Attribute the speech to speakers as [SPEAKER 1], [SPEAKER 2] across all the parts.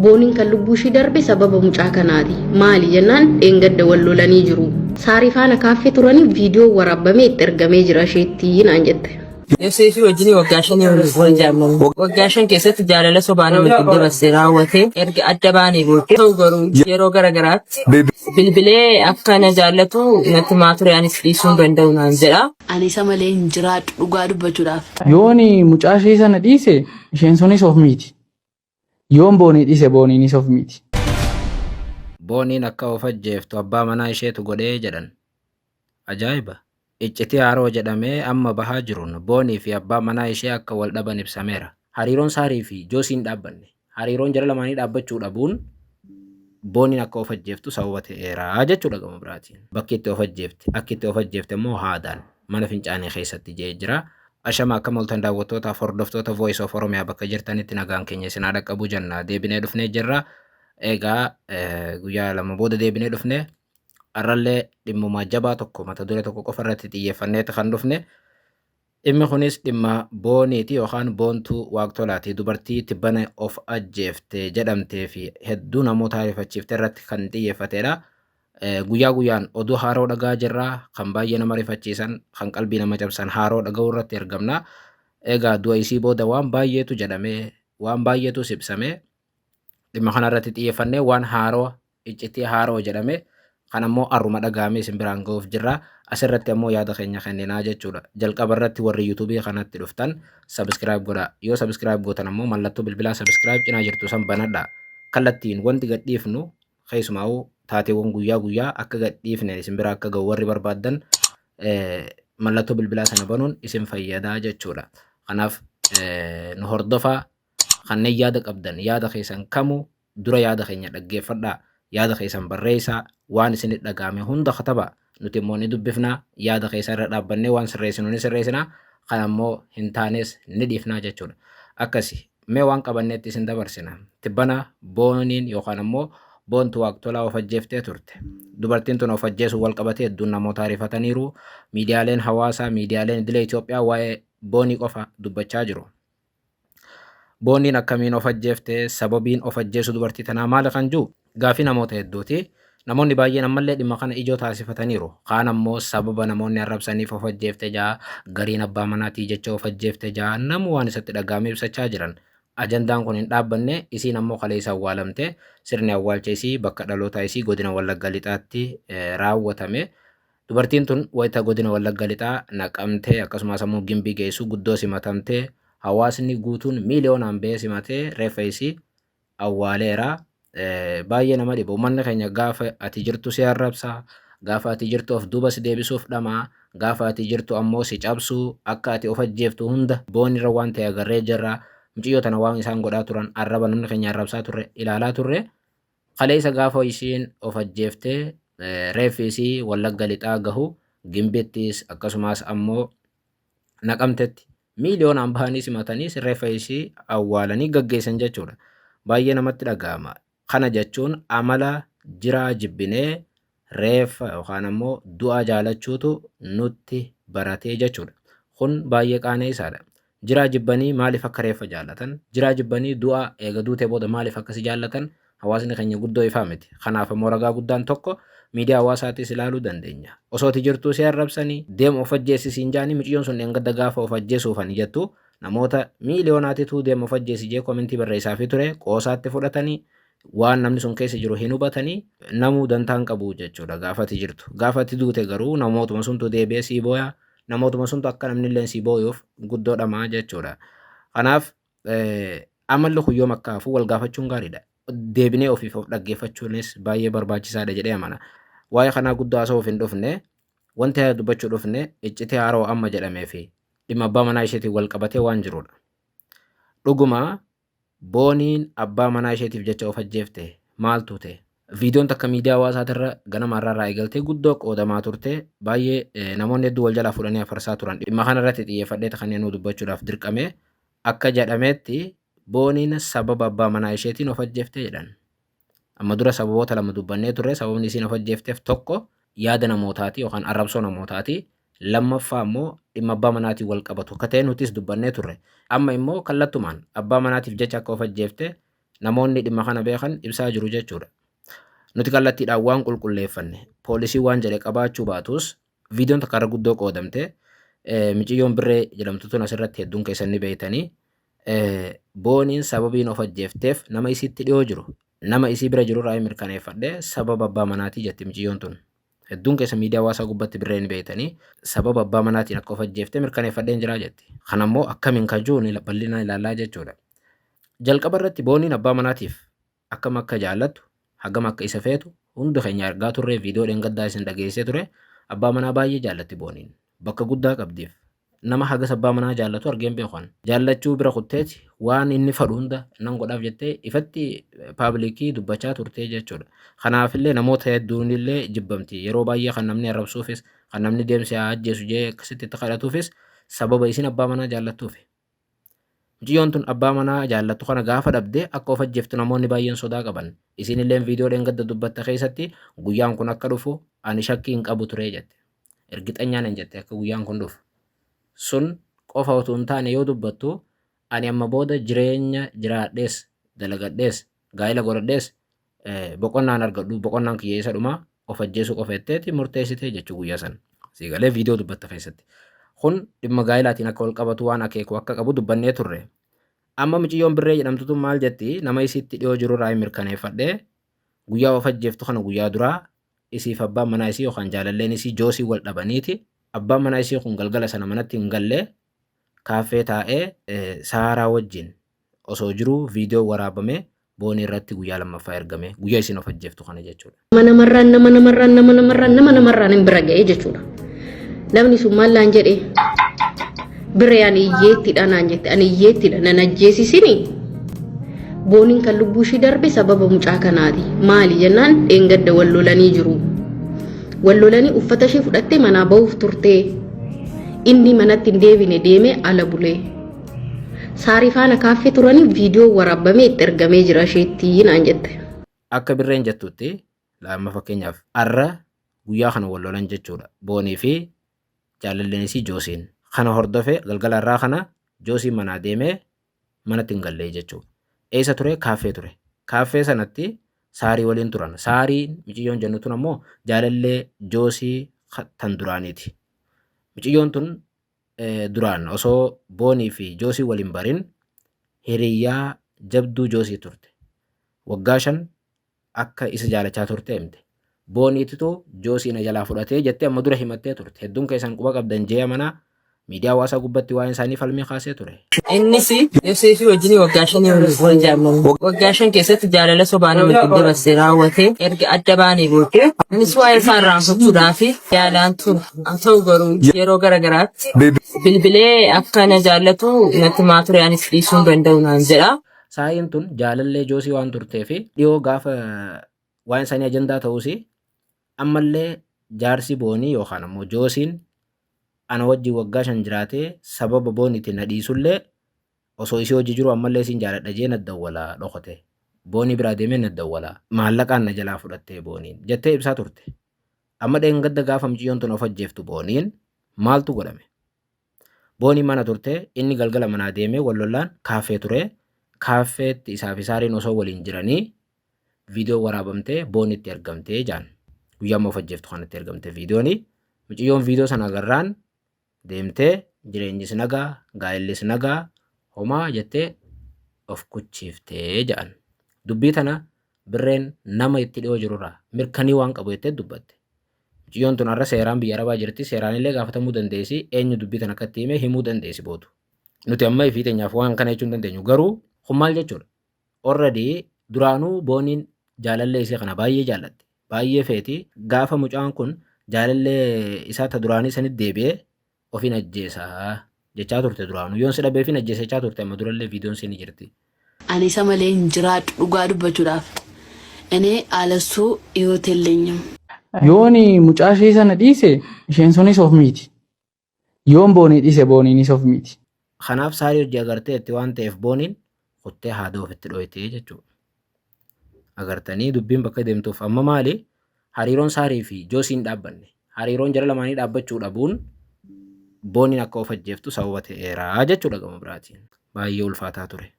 [SPEAKER 1] Booniin kan lubbuu ishii darbe sababa mucaa kanaati. Maali jennaan dheengadda wal lolanii jiru. Saarii faana kaaffee turanii viidiyoo waraabamee itti ergamee jira isheetti naan jette.
[SPEAKER 2] Yoseefii wajjin waggaa 5 oliif wal jaallanne. Waggaa 5 keessatti jaalala sobaa nama itti dabarse raawwatee erga adda baanee booddee ta'u garuu yeroo gara garaatti bilbilee akka na jaallatu natti himaa ture anis dhiisuu hin danda'u naan jedha.
[SPEAKER 3] Ani isa malee hin jiraadhu dhugaa dubbachuudhaaf.
[SPEAKER 4] Yooni mucaa ishee sana dhiise isheen sunis of miiti. Yoon boonii dhiise booniinis of miiti.
[SPEAKER 5] Booniin akka of ajjeeftu abbaa manaa isheetu godhee jedhan. Ajaa'iba! Iccitii haaroo jedhamee amma bahaa jiruun Boonii fi abbaan manaa ishee akka wal dhaban ibsameera. Hariiroon Saarii fi Joosii hin dhaabbanne. Hariiroon jara lamaanii dhaabbachuu dhabuun Booniin akka of ajjeeftu sababa ta'eera jechuudha gama biraatiin. Bakki itti of ajjeefte, akki itti of ajjeefte immoo haadaan mana fincaanii keessatti je'ee jira. Ashama akkam ooltan daawwattootaaf hordoftoota Voice of Oromia bakka jirtanitti nagaan keenya isin haa dhaqqabu jenna. Deebinee dhufnee jirra. Egaa guyyaa 2 booda deebinee dhufne. Har'allee dhimmuma jabaa tokko mata duree tokko qofa irratti xiyyeeffanneeti kan dhufne. Dhimmi kunis dhimma Booniiti yookaan Boontuu Waaqtolaati. Dubartii tibbana of ajjeefte jedhamtee fi hedduu namoota rifachiifte irratti kan xiyyeeffatedha. Guyyaa guyyaan oduu haaroo dhagaa jirra. Kan baay'ee nama rifachiisan, kan qalbii nama cabsan haaroo dhaga'uu irratti argamna. Egaa du'a isii booda waan baay'eetu jedhame, waan baay'eetus ibsame. Dhimma kana irratti xiyyeeffannee waan haaroo iccitii haaroo jedhame kan ammoo arruma dhaga'ame isin biraan ga'uuf jirra. Asirratti ammoo yaada keenya kenninaa jechuudha. Jalqaba irratti warri YouTube kanatti dhuftan subscribe godhaa. Yoo subscribe gootan ammoo mallattoo bilbilaa subscribe cinaa jirtu san banadhaa. Kallattiin wanti gadhiifnu keessumaa'uu taateewwan guyyaa guyyaa akka gadhiifne isin bira akka ga'u warri barbaaddan mallattoo bilbilaa sana banuun isin fayyadaa jechuudha. Kanaaf nu hordofaa kanneen yaada qabdan yaada keessan kamuu Dura yaada keenya dhaggeeffadhaa, yaada keessan barreessaa, waan isinitti dhaga'ame hunda katabaa. Nuti immoo ni dubbifna, yaada keessan irra dhaabbannee waan sirreessinu ni sirreessina, kan ammoo hin taanes ni dhiifna jechuudha. Akkasi. Mee waan qabanneetti isin dabarsina. Tibbana Booniin yookaan ammoo Boontu Waaqtolaa of ajjeeftee turte. Dubartiin tun of ajjeesuun wal qabatee hedduun namootaa rifataniiru. Miidiyaaleen hawaasaa, miidiyaaleen idilee Itoophiyaa waa'ee Boonii qofa dubbachaa jiru. Boonniin akkamiin of ajjeefte? Sababiin of ajjeesuu dubartii tanaa maali kan jiru gaafii namoota hedduuti. Namoonni baay'een ammallee dhimma kana ijoo taasifataniiru. Kaan ammoo sababa namoonni arrabsaniif of ajjeefte ja'a, gariin abbaa manaatii jecha of ajjeefte ja'a, namuu waan isatti dhaga'ame ibsachaa jiran. Ajandaan kun hin dhaabbanne, isiin ammoo kaleessa awwaalamte. Sirni awwaalcha isii bakka dhalootaa isii godina Wallagga Lixaatti raawwatame. Dubartiin tun wayita Godina Wallagga Lixaa, Naqamtee akkasumas ammoo Gimbii geessu guddoo simatamtee hawaasni guutuun miiliyoonaan ba'ee simatee reeffa isii awwaaleera. Baay'ee nama dhiba. Uummanni keenya gaafa ati jirtu si arrabsa, gaafa ati jirtu of duuba si deebisuuf dhama'a, gaafa ati jirtu ammoo si cabsu, akka ati of ajjeeftu hunda boonirra waan ta'e agarree jirra. Mucayyoo tana waan isaan godhaa turan arraba namni keenya arrabsaa turre ilaalaa turre. Kaleessa gaafa isiin of ajjeeftee reeffi isii Wallagga Lixaa gahu Gimbittis akkasumas ammoo Naqamtetti miiliyoonaan bahanii simatanii reeffa isii awwaalanii gaggeessan jechuudha. Baay'ee namatti dhaga'ama. Kana jechuun amala jiraa jibbinee reeffa yookaan ammoo du'a jaalachuutu nutti baratee jechuudha. Kun baay'ee qaaneessaadha. Jiraa jibbanii maaliif akka reeffa jaallatan, jiraa jibbanii du'a eega duutee booda maaliif akka si jaallatan hawaasni keenya guddoo ifaa miti. Kanaaf ammoo ragaa guddaan tokko miidiyaa hawaasaatiis ilaaluu dandeenya. Osoo ati jirtuu si arrabsanii, deem of ajjeesi siin jaanii miciyyoon sun dheengadda gaafa of ajjeesuufani jettu namoota miiliyoonaatitu deem of ajjeesi jee komentii barreessaafii ture qoosaatti fudhatanii waan namni sun keessa jiru hin hubatanii namuu dantaa hin qabu jechuudha gaafa ati jirtu. Gaafa ati duute garuu namootuma suntu deebi'ee sii booya namootuma suntu akka namni illee sii booyuuf guddoo dhamaa jechuudha. Kanaaf amalli kun yoom akka hafu wal gaafachuun gaariidha. Deebinee ofiif of dhaggeeffachuunis baay'ee barbaachisaadha jedhee amana. Waa'ee kanaa guddoo haasa'uuf hin dhufne wanti dubbachuu dhufne iccitii haaroo amma jedhamee fi dhimma abbaa manaa isheetiin wal qabatee waan jirudha. Dhuguma Booniin abbaa manaa isheetiif jecha of ajjeefte maaltu ta'e? Viidiyoon takka miidiyaa hawaasaatirra ganama har'aa irraa eegaltee guddoo qoodamaa turte. Baay'ee namoonni hedduu wal jalaa fuudhanii afarsaa turan. Dhimma kana irratti xiyyeeffadheeti kan inni dubbachuudhaaf dirqame. Akka jedhametti Booniin sababa abbaa manaa isheetiin of ajjeefte jedhan. Amma dura sababoota lama dubbannee turre. Sababni isiin of ajjeefteef tokko yaada namootaati yookaan arrabsoo namootaati. Lammaffaa immoo dhimma abbaa manaatiin wal qabatu akka ta'e nutis dubbannee turre. Amma immoo kallattumaan abbaa manaatiif jecha akka of ajjeefte Namoonni dhimma kana beekan ibsaa jiru jechuudha. Nuti kallattiidhaan waan qulqulleeffanne poolisii waan jedhe qabaachuu baatus viidiyoon takka irra guddoo qoodamte miciyyoon Birree jedhamtu tun asirratti hedduun keessan ni beektanii Booniin sababiin of ajjeefteef nama isiitti dhiyoo jiru nama isii bira jiru irraa mirkaneeffadhe sababa abbaa manaatii jetti miciyyoon tun. Hedduun keessa miidiyaa hawaasaa gubbatti Birree ni beektanii sababa abbaa manaatiin akka of ajjeefte mirkaneeffadheen jiraa jetti. Kanammoo akkamiin kajuu bal'inaan ilaallaa jechuudha. Jalqaba irratti Booniin abbaa manaatiif akkam akka jaallattu hagam akka isa feetu hundi keenya argaa turre viidiyoo dheengaddaa isin dhageessee ture. Abbaa manaa baay'ee jaallatti Booniin. Bakka guddaa qabdiif. Nama hagas abbaa manaa jaallatu argeen beeku an. Jaallachuu bira kutteeti waan inni fadhu hunda nan godhaaf jettee ifatti paablikii dubbachaa turtee jechuudha. Kanaafillee namoota hedduunillee jibbamti. Yeroo baay'ee kan namni arrabsuufis kan namni deemsee haa ajjeesu jee akkasitti itti kadhatuufis sababa isin abbaa manaa jaallattuufi. Mucayyoon tun abbaa manaa jaallattu kana gaafa dhabde akka of ajjeeftu namoonni baay'een sodaa qaban. Isiin illeen viidiyoo dheengadda dubbatte keessatti guyyaan kun akka dhufu ani shakkii hin qabu ture jette. Ergixanyaan hin jette akka guyyaan kun dhufu. Sun qofa utuu hin taane yoo dubbattu ani amma booda jireenya jiraadhees dalagadhees gaa'ela godhadhees boqonnaan argadhu boqonnaan kiyya isa dhumaa of ajjeesuu qofa jetteeti murteessite jechuu guyyaa sana. Siigalee viidiyoo dubbatte keessatti. Kun dhimma gaa'elaatiin akka wal qabatu waan akeeku akka qabu dubbannee turre. Amma miciyyoon Birree jedhamtu tun maal jetti nama isiitti dhiyoo jiru irraa mirkaneeffadhee guyyaa of ajjeeftu kana guyyaa duraa isiif abbaan manaa isii yookaan jaalalleen isii Joosii wal dhabaniiti. Abbaan manaa isii kun galgala sana manatti hin gallee kaaffee taa'ee Saaraa wajjin osoo jiruu viidiyoo waraabamee Boonii irratti guyyaa lammaffaa ergame guyyaa isin of ajjeeftu kana jechuudha.
[SPEAKER 1] Nama namarraan nama namarraan nama namarraan nama namarraan hin bira ga'ee jechuudha. Namni sun maal naan jedhee biree ani iyyeettidha naan jette ani iyyeettidha nan ajjeesisini Booniin kan lubbuu ishii darbe sababa mucaa kanaati. Maali jennaan dheengadda wal lolanii jiru. Wal lolanii uffata ishee fudhattee manaa bahuuf turtee inni manatti hin deebine deemee ala bulee. Saarii faana kaaffee turanii viidiyoo waraabamee itti ergamee jira isheetti naan jette.
[SPEAKER 5] Akka Birreen jettutti amma fakkeenyaaf arra guyyaa kana wal lolan jechuudha. Boonii fi jaalalleen isii Joosiin. Kana hordofe galgala irraa kana Joosiin manaa deemee manatti hin gallee jechuudha. Eessa ture? Kaaffee ture. Kaaffee sanatti Saarii waliin turan. Saariin miciyyoon jennu tun ammoo jaalallee Joosii tan duraaniiti. Miciyyoon tun duraan osoo Boonii fi Joosii wal hin barin hiriyyaa jabduu Joosii turte. Waggaa 5 akka isa jaalachaa turte himte. Booniititu Joosii na jalaa fudhatee jettee amma dura himattee turte. Hedduun keessan quba qabdan jee amanaa miidiyaa hawaasaa gubbatti waa'een isaanii falmii kaasee ture.
[SPEAKER 2] Innis Yoseefii wajjin waggaa shanii oliif wal jaallanne. Waggaa 5 keessatti jaalala sobaa nama itti dabarse raawwatee erga adda baanee booddee innis waa'ee isaa irraanfachuudhaaf yaalaan ture. Haa ta'u garuu yeroo gara garaatti bilbilee akka na jaallatu natti himaa ture anis dhiisuu hin danda'u naan jedha.
[SPEAKER 5] Saayiin tun jaalallee Joosii waan turtee fi dhiyoo gaafa waa'een isaanii ajandaa ta'uus ammallee jaarsi Boonii yookaan ammoo Joosiin ana wajjin waggaa 5 jiraatee sababa Booniitiin na dhiisullee osoo isii hojii jiru ammallee isiin jaaladha jee na dawwala dhokote. Boonii biraa deemee na dawwala. Maallaqaan na jalaa fudhattee Booniin jettee ibsaa turte. Amma dheengadda gaafa miciyyoon tun of ajjeeftu Booniin maaltu godhame? Booniin mana turte inni galgala manaa deemee wal lollaan kaaffee ture. Kaaffeetti isaa fi Saariin osoo waliin jiranii viidiyoo waraabamtee Boonitti ergamtee jaan. Guyyaa amma of ajjeeftu kanatti ergamte viidiyooni. Miciyyoon viidiyoo sana agarraan deemtee jireenyis nagaa gaa'ellis nagaa homaa jettee of kuchiiftee ja'an. Dubbii tana Birreen nama itti dhiyoo jirurraa mirkanii waan qabu jettee dubbatte. Mucayyoon tun har'a seeraan biyya Arabaa jirti seeraan illee gaafatamuu dandeessi eenyu dubbii tana akka itti hime himuu dandeessi bootu. Nuti amma ifii teenyaaf waan kana jechuu hin dandeenyu garuu kun maal jechuudha? Already duraanuu Booniin jaalallee isii kana baay'ee jaallatti. Baay'ee feeti. Gaafa mucaan kun jaalallee isaa ta duraanii sanitti deebi'ee ofin ajjeesa jechaa turte duraanuu. Yoon si dhabe ofin ajjeesa jechaa turte amma durallee viidiyoon isii ni jirti.
[SPEAKER 3] Ani isa malee hin jiraadhu dhugaa dubbachuudhaaf. Ene alassu hiwot ellenyim.
[SPEAKER 4] Yoon mucaa ishee sana dhiise isheen sunis of miiti. Yoon Boonii dhiise Booniinis of miiti.
[SPEAKER 5] Kanaaf Saarii hojii agarteetti waan ta'eef Booniin kuttee haada ofitti dhoyte jechuudha. Agartanii dubbiin bakka deemtuuf amma maali? Hariiroon Saarii fi Joosii hin dhaabbanne. Hariiroon jara lamaanii dhaabbachuu dhabuun Booniin akka of ajjeeftu sababa ta'eera jechuudha gama biraatiin. Baay'ee ulfaataa ture.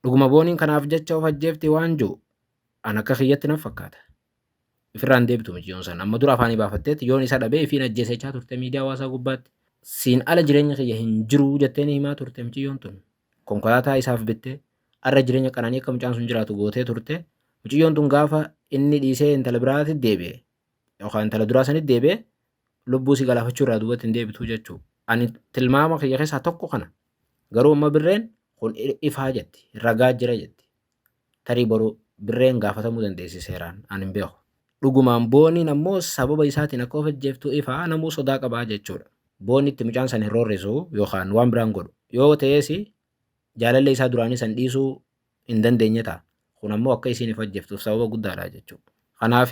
[SPEAKER 5] Dhuguma Booniin kanaaf jecha of ajjeefti waan jiru an akka kiyyatti nan fakkaata. Ifirraa hin deebitu miciyyoon san. Amma dura afaanii baafatteetti yoon isa dhabee ifiin ajjeesechaa turte miidiyaa hawaasaa gubbaatti. Siin ala jireenya kiyya hin jiru jettee ni himaa turte miciyyoon tun. Konkolaataa isaaf bittee arra jireenya qananii akka mucaan sun jiraatu gootee turte. Miciyyoon tun gaafa inni dhiisee intala biraatti deebi'e yookaan intala duraa sanitti deebi'e lubbuu si galaafachuu irraa duubatti hin deebitu jechuudha. Ani tilmaama kiyya keessaa tokko kana. Garuu amma Birreen kun ifaa jetti. Ragaa jira jetti. Tarii boru Birreen gaafatamuu dandeessi seeraan ani hin beeku. Dhugumaan Booniin ammoo sababa isaatiin akka of ajjeeftu ifaa namuu sodaa qabaa jechuudha. Boonitti mucaan san hin roorrisu yookaan waan biraan godhu. Yoo ta'es jaalallee isaa duraanii san dhiisuu hin dandeenye ta'a. Kun ammoo akka isiin of ajjeeftuuf sababa guddaadha jechuudha. Kanaaf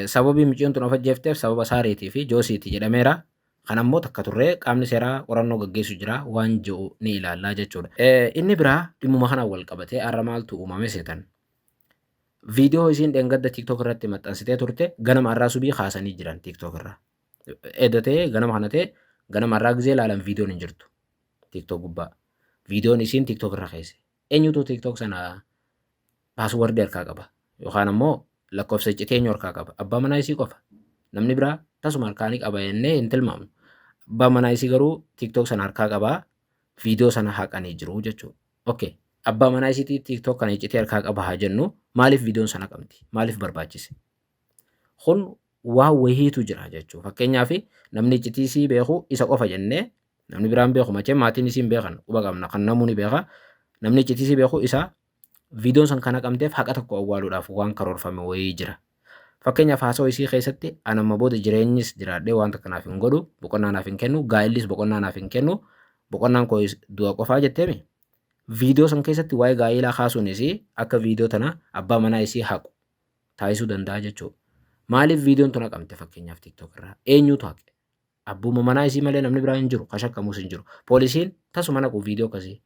[SPEAKER 5] sababii mucayyoon tun of ajjeefteef sababa Saareetii fi Joosiiti jedhameera. Kan ammoo takka turree qaamni seeraa qorannoo gaggeessu jira waan jiru ni ilaallaa jechuudha. Inni biraa dhimmuma kanaan wal qabatee har'a maaltu uumame seetan? Viidiyoo isiin dheengadda TikTok irratti maxxansitee turte ganama har'aa subii kaasanii jiran TikTok irraa. Edda ta'ee ganama kana ta'e ganama har'aa gizee ilaalan viidiyoon hin jirtu TikTok gubbaa. Viidiyoon isiin TikTok irra keesse. Eenyutu TikTok sana passwordii harkaa qaba? Yookaan ammoo lakkoofsa iccitii eenyu harkaa qaba? Abbaa manaa isii qofa. Namni biraa tasuma harkaa ni qaba jennee hin tilmaamnu. Abbaa manaa isii garuu TikTok sana harkaa qabaa. Viidiyoo sana haqanii jiru jechuudha. Okay. Abbaa manaa isiitii TikTok kana iccitii harkaa qaba haa jennu, maaliif viidiyoon sana qabdi? Maaliif barbaachise? Kun waan wayiitu jira jechuudha. Fakkeenyaaf namni iccitii isii beeku isa qofa jennee namni biraan beeku machee maatiin isii hin beekan quba qabna kan namuu ni beeka. Namni iccitii isii beeku isa viidiyoon san kana qabdeef haqa tokko awwaaluudhaaf waan karoorfame wayii jira. Fakkeenyaaf haasawaa isii keessatti an amma booda jireenyis jiraadhee waan takka naaf hin godhu, boqonnaa naaf hin kennu, gaa'ellis boqonnaa naaf hin kennu, boqonnaan koo du'a qofaa jetteemi. Viidiyoo san keessatti waa'ee gaa'elaa kaasuun isii akka viidiyoo tana abbaa manaa isii haqu taasisuu danda'a jechuudha. Maaliif viidiyoon tun haqamte fakkeenyaaf TikTok irraa? Eenyutu haqe? Abbuma manaa isii malee namni biraa hin jiru, ka shakkamus hin jiru. Poolisiin tasuma naqu viidiyoo akkasii.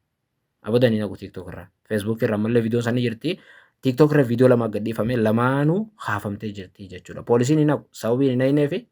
[SPEAKER 5] Abadan hin naqu TikTok irraa. Facebook irraa ammallee viidiyoon isaanii jirti. TikTok irra viidiyoo lama gadhiifame lamaanuu kaafamtee jirti jechuudha. Poolisiin hin naqu. Sababiin hin naqneef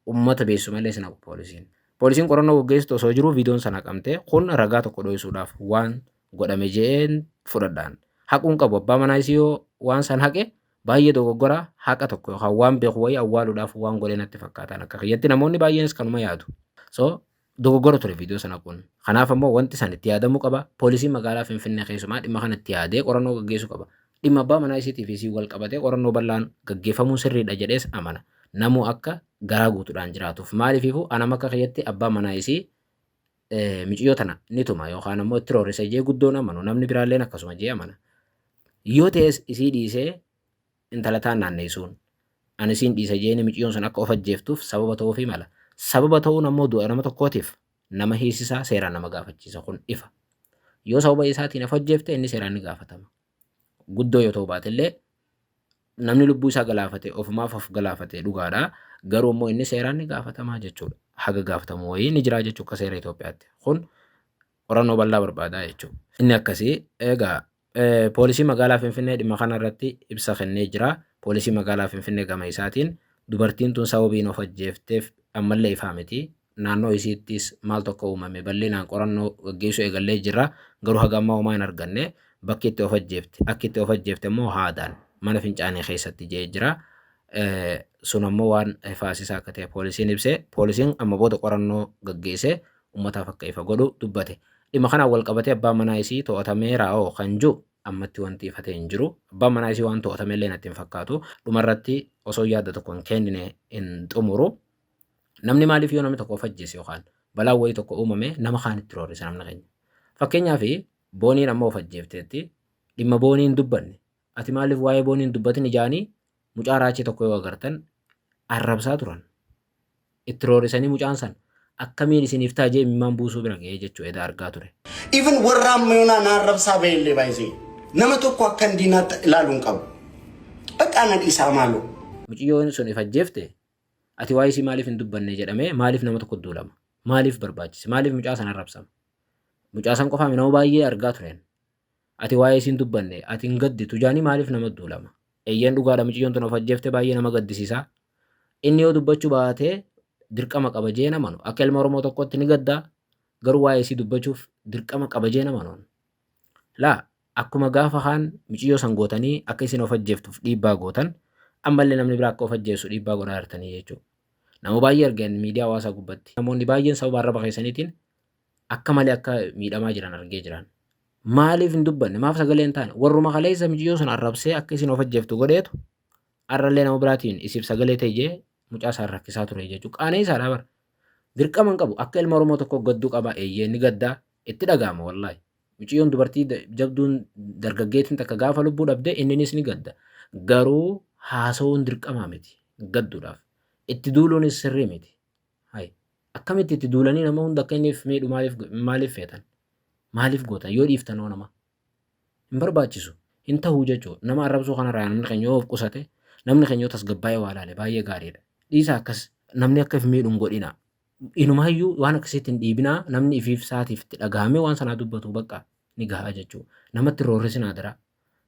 [SPEAKER 5] uummata beessu malee hin naqu poolisiin. Poolisiin qorannoo gaggeessitu osoo jiruu viidiyoon sana haqamte kun ragaa tokko dho'isuudhaaf waan godhame je'een fudhadhaan. Haquun qabu abbaa manaa isii yoo waan san haqe baay'ee dogoggora haqa tokko yookaan waan beeku wayii awwaaluudhaaf waan godhe natti fakkaatan akka kiyyatti namoonni baay'eenis kanuma yaadu. So dogoggora ture viidiyoo sana kun. Kanaaf ammoo wanti san itti yaadamuu qaba. Poolisiin magaalaa Finfinnee keessumaa dhimma kana itti yaadee qorannoo gaggeessuu qaba. Dhimma abbaa manaa isiitii fi isii wal qabatee qorannoo bal'aan gaggeeffamuun sirriidha jedhees amana. Namuu akka garaa guutuudhaan jiraatuuf. Maaliifiifuu anam akka kiyyatti abbaa manaa isii miciyyoo tana ni tuma yookaan ammoo itti roorrisa jee guddoon amanu namni biraalleen akkasuma jee amana. Yoo ta'es isii dhiisee intala taan naanneessuun ani isiin dhiisa jeeni miciyyoon sun akka of ajjeeftuuf sababa ta'uufii mala. Sababa ta'uun ammoo du'a nama tokkootiif nama hiisisaa seeraan nama gaafachiisa kun ifa. Yoo sababa isaatiin of ajjeefte inni seeraan ni gaafatama. Guddoo yoo ta'u baatellee namni lubbuu isaa galaafate ofumaaf of galaafate dhugaadha. Garuu immoo inni seeraan ni gaafatamaa jechuudha. Haga gaafatamu wayii ni jira jechuudha akka seera Itoophiyaatti. Kun qorannoo bal'aa barbaada jechuudha. Inni akkasii egaa poolisii magaalaa Finfinnee dhimma kana irratti ibsa kennee jira. Poolisii magaalaa Finfinnee gama isaatiin dubartiin tun sababiin of ajjeefteef ammallee ifaa miti. Naannoo isiittis maal tokko uumame bal'inaan qorannoo gaggeessuu eegallee jira. Garuu haga ammaa homaa hin arganne. Bakki itti of ajjeefte akki itti of ajjeefte immoo haadaan mana fincaanii keessatti jee jira. Sun ammoo waan ifaasisaa akka ta'e poolisiin ibse. Poolisiin amma booda qorannoo gaggeessee uummataaf akka ifa godhu dubbate. Dhimma kanaan wal qabatee abbaan manaa isii to'atameera hoo kan jiru ammatti wanti ifa ta'e hin jiru. Abbaan manaa isii waan to'atame illee natti hin fakkaatu. Dhumarratti osoo yaada tokko hin kennine hin xumuru. Namni maaliif yoo namni tokko of ajjeese yookaan balaan wayii tokko uumame nama kaan itti roorrisa namni keenya. Fakkeenyaaf Booniin amma of ajjeefteetti dhimma Boonii hin dubbanne. Ati maaliif waa'ee Boonii hin dubbatin ijaanii mucaa raachii tokko yoo agartan arrabsaa turan. Itti roorrisanii mucaan san akkamiin isiniif ta'a jee imimmaan buusuu bira ga'ee jechuu eda argaa ture.
[SPEAKER 6] Even warra amma yoonaa na arrabsaa ba'ellee baay'isee nama tokko akka diinaatti ilaaluu hin qabu. Bakka na dhiisaa maaloo.
[SPEAKER 5] Mucayyoon sun if ajjeefte ati waa'ee isii maaliif hin dubbanne jedhamee maaliif nama tokko duulama? Maaliif barbaachise? Maaliif mucaa sana arrabsama? Mucaa san qofaami nama baay'ee argaa tureen. Ati waa'ee isiin dubbanne ati hin gadditu jaanii maaliif nama duulama? Eeyyeen dhugaadha mucayyoon tun of ajjeefte baay'ee nama gaddisiisa. Inni yoo dubbachuu baatee dirqama qaba jee namanu. Akka ilma Oromoo tokkotti ni gaddaa garuu waa'ee isii dubbachuuf dirqama qaba jee namanu. Laa Akkuma gaafa kaan miciyyoo san gootanii akka isin of ajjeeftuuf dhiibbaa gootan ammallee namni biraa akka of ajjeessu dhiibbaa godhaa jirtanii jechuudha. Nama baay'ee argeen miidiyaa hawaasaa gubbatti. Namoonni baay'een sababa arraba keessaniitiin akka malee akka miidhamaa jiran argee jiran. Maaliif hin dubbanne? Maaf sagalee hin taane? Warruma kaleessa miciyyoo sun arrabsee akka isin of ajjeeftu godheetu arrallee nama biraatiin isiif sagalee ta'e jee mucaa isaan rakkisaa ture jechuudha. Qaaneessaadha bara. Dirqama hin qabu. Akka ilma Oromoo tokko gadduu qaba. Eeyyee ni gaddaa. Itti dhaga'ama wallaahi. Miciyyoon dubartii jabduun dargaggeettiin takka gaafa lubbuu dhabde inninis ni gadda. Garuu haasa'uun dirqamaa miti gadduudhaaf. Itti duuluunis sirrii miti. Hay. Akkamitti itti duulanii nama hunda akka inni miidhu maaliif maaliif feetan? Maaliif gootan? Yoo dhiiftan hoo nama? Hin barbaachisu. Hin ta'uu jechuudha. Nama arrabsuu kanarraa namni keenya yoo of qusate, namni keenya yoo tasgabbaa'ee waa ilaale baay'ee gaariidha. Dhiisaa akkas namni akka if miidhu hin godhinaa. Inumaayyuu waan akkasiitti hin dhiibinaa namni ifiif saatiif itti dhagahamee waan sanaa dubbatu bakka ni gahaa jechuudha. Namatti roorrisinaa daraa.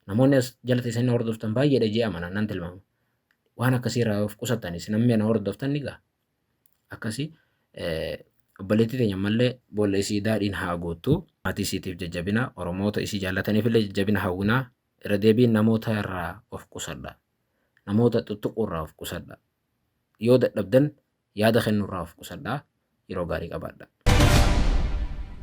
[SPEAKER 5] Namoonni as jala teessanii na hordoftan baay'eedha jee amana nan tilmaama. Waan akkasii irraa of qusattanis namni na hordoftan ni gaha. Akkasii obboleettii teenya ammallee boolla isii daadhiin haa guuttu. Maatii isiitiif jajjabina Oromoota isii jaallataniif illee jajjabina hawwinaa irra deebiin namoota irraa of qusadha. Namoota tuttuquu irraa of qusadha. Yoo dadhabdan yaada kennuu irraa of qusadha. Yeroo gaarii qabaadha.